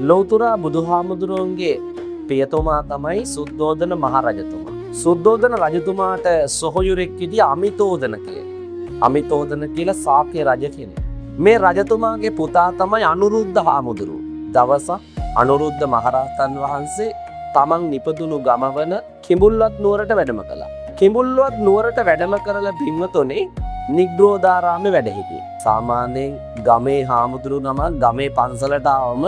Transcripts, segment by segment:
ලෞතුරා බුදුහාමුදුරුවන්ගේ පියතුමා තමයි සුද්ධෝදන මහරජතුමා. සුද්ධෝදන රජතුමාට සොහොයුරෙක් හිටිය අමිතෝදන කියලා. අමිතෝදන කියලා ශාක්‍ය රජ කෙනෙක්. මේ රජතුමාගේ පුතා තමයි අනුරුද්ධ හාමුදුරුවෝ. දවසක් අනුරුද්ධ මහරහතන් වහන්සේ තමන් නිපදුණු ගමවන කිඹුල්වත් නුවරට වැඩම කළා. කිඹුල්වත් නුවරට වැඩම කරලා පින්වතුනි නිග්‍රෝධාරාමේ වැඩ හිටියේ. සාමාන්‍යයෙන් ගමේ හාමුදුරුවෝ නම ගමේ පන්සලට ආවම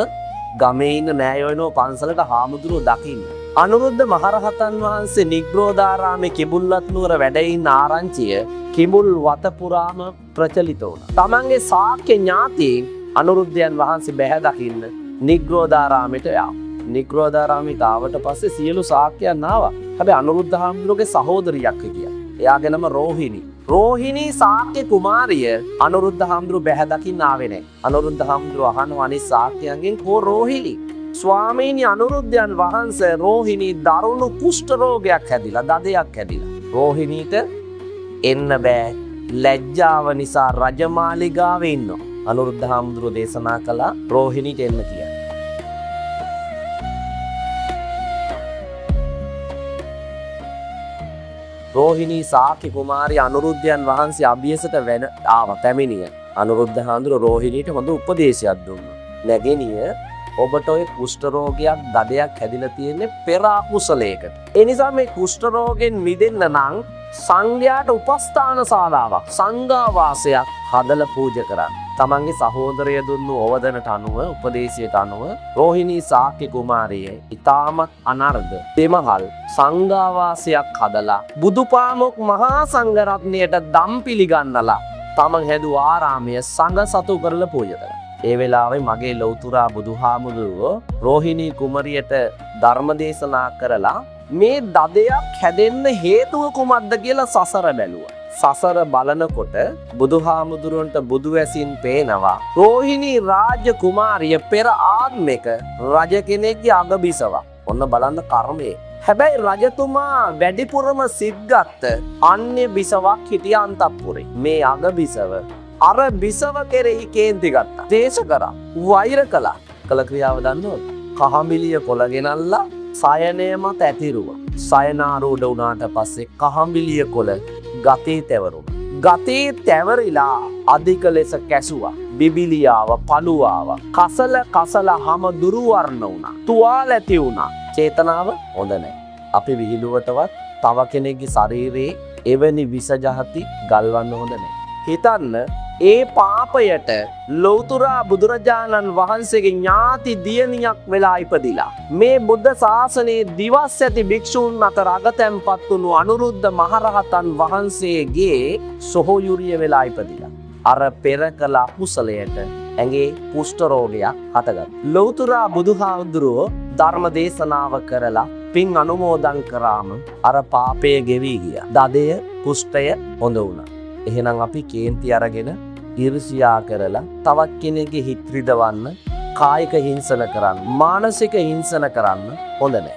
ගමේ ඉන්න නෑයෝ පන්සලට හාමුදුරුවෝ දකින්න. අනුරුද්ධ මහරහතන් වහන්සේ නිග්‍රෝධාරාමේ කිඹුල්වත් නුවර වැඩ ඉන්න ආරංචිය කිඹුල් වත පුරාම ප්‍රචලිත වුණා. තමන්ගේ ශාක්‍ය ඥාතීන් අනුරුද්ධයන් වහන්සේ බැහැ දකින්න නිග්‍රෝධාරාමයට ආවා. නිග්‍රෝධාරාමයට ආවට පස්සේ සියලු ශාක්‍යයන් ආවා. හැබැයි අනුරුද්ධ හාමුදුරුවෝගේ සහෝදරියක් හිටියා. එයාගේ නම රෝහිණී. රෝහිණී ශාක්‍ය කුමාරිය අනුරුද්ධ හාමුදුරුවෝ බැහැ දකින්න ආවේ නැහැ. අනුරුද්ධ හාමුදුරුවෝ අහනවා අනිත් ශාක්‍යයන්ගෙන් කෝ රෝහිණී? ස්වාමීනි අනුරුද්ධයන් වහන්සේ රෝහිණී දරුණු කුෂ්ඨ රෝගයක් හැදිලා, දදයක් හැදිලා. රෝහිණීට එන්න බෑ. ලැජ්ජාව නිසා රජමාලිගාවේ ඉන්නවා. අනුරුද්ධ හාමුදුරුවෝ දේශනා කළා රෝහිණීට එන්න කියලා. රෝහිණී ශාක්‍ය කුමාරි අනුරුද්ධයන් වහන්සේ අභියසට වැඩ ආවා පැමිණිය. අනුරුද්ධ හාමුදුරුවෝ රෝහිණීට හොඳ උපදේශයක් දුන්නා. නැගෙනිය, ඔබට ඔය කුෂ්ඨ රෝගයක් දඩයක් හැදිලා තියෙන්නේ පෙර අකුසලයකට. ඒ නිසා මේ කුෂ්ඨ රෝගෙන් මිදෙන්න නම් සංඝයාට උපස්ථාන ශාලාවක්, සංඝාවාසයක් හදලා පූජා කරන්න. තමන්ගේ සහෝදරය දුන්නු ඕවදනට අනුව, උපදේශයට අනුව රෝහිණී ශාක්‍ය කුමාරිය ඉතාමත් අනර්ධ දෙමහල් සංඝාවාසයක් හදලා බුදුපාමොක් මහා සංඝරත්නයට දම් පිළිගන්නලා තමන් හැදුව ආරාමය සඟ සතු කරලා පූජා කළා. ඒ වෙලාවේ මගේ ලෞතුරා බුදුහාමුදුරුවෝ රෝහිණී කුමරියට ධර්ම දේශනා කරලා මේ දදයක් හැදෙන්න හේතුව කුමක්ද කියලා සසර බැලුවා. සසර බලනකොට බුදුහාමුදුරුවන්ට බුදු ඇසින් පේනවා රෝහිණී රාජ කුමාරිය පෙර ආත්මෙක රජ කෙනෙක්ගේ අගබිසවක්. ඔන්න බලන්න කර්මය. හැබැයි රජතුමා වැඩිපුරම සිත්ගත්ත අන්‍ය බිසවක් හිටිය අන්තපුරේ. මේ අගබිසව අර බිසව කෙරෙහි කේන්ති ගත්තා. දේශ කරා, වෛර කළා. කළ ක්‍රියාව දන්නවද? කහමිලිය කොළ ගෙනල්ලා සයනය මත ඇතිරුවා. සයනාරූඪ වුණාට පස්සේ කහමිලිය කොළ ගතේ තැවරුණා. ගතේ තැවරිලා අධික ලෙස කැසුවා. බිබිලියාව, පළුවාව, කසල කසල හම දුරුවර්ණ වුණා. තුවාල ඇති වුණා. චේතනාව හොඳ නැහැ. අපි විහිළුවටවත් තව කෙනෙක්ගේ ශරීරයේ එවැනි විෂ ජහති ගල්වන්න හොඳ නැහැ. හිතන්න, ඒ පාපයට ලෞතුරා බුදුරජාණන් වහන්සේගේ ඥාති දියණියක් වෙලා ඉපදිලා මේ බුද්ධ ශාසනයේ දිවස් ඇති භික්ෂූන් අතර අගතැන්පත් වුණු අනුරුද්ධ මහරහතන් වහන්සේගේ සොහොයුරිය වෙලා ඉපදිලා අර පෙර කළ අකුසලයට ඇඟේ කුෂ්ඨ රෝගයක් හටගත්තා. ලෞතුරා බුදුහාමුදුරුවෝ ධර්ම දේශනාව කරලා පින් අනුමෝදන් කරාම අර පාපය ගෙවී ගියා. දදය කුෂ්ඨය හොඳ වුණා. එහෙනම් අපි කේන්ති අරගෙන ඊර්ෂ්‍යා කරලා තවත් කෙනෙක්ගේ හිත් රිදවන්න, කායික හිංසන කරන්න, මානසික හිංසන කරන්න හොඳ නෑ.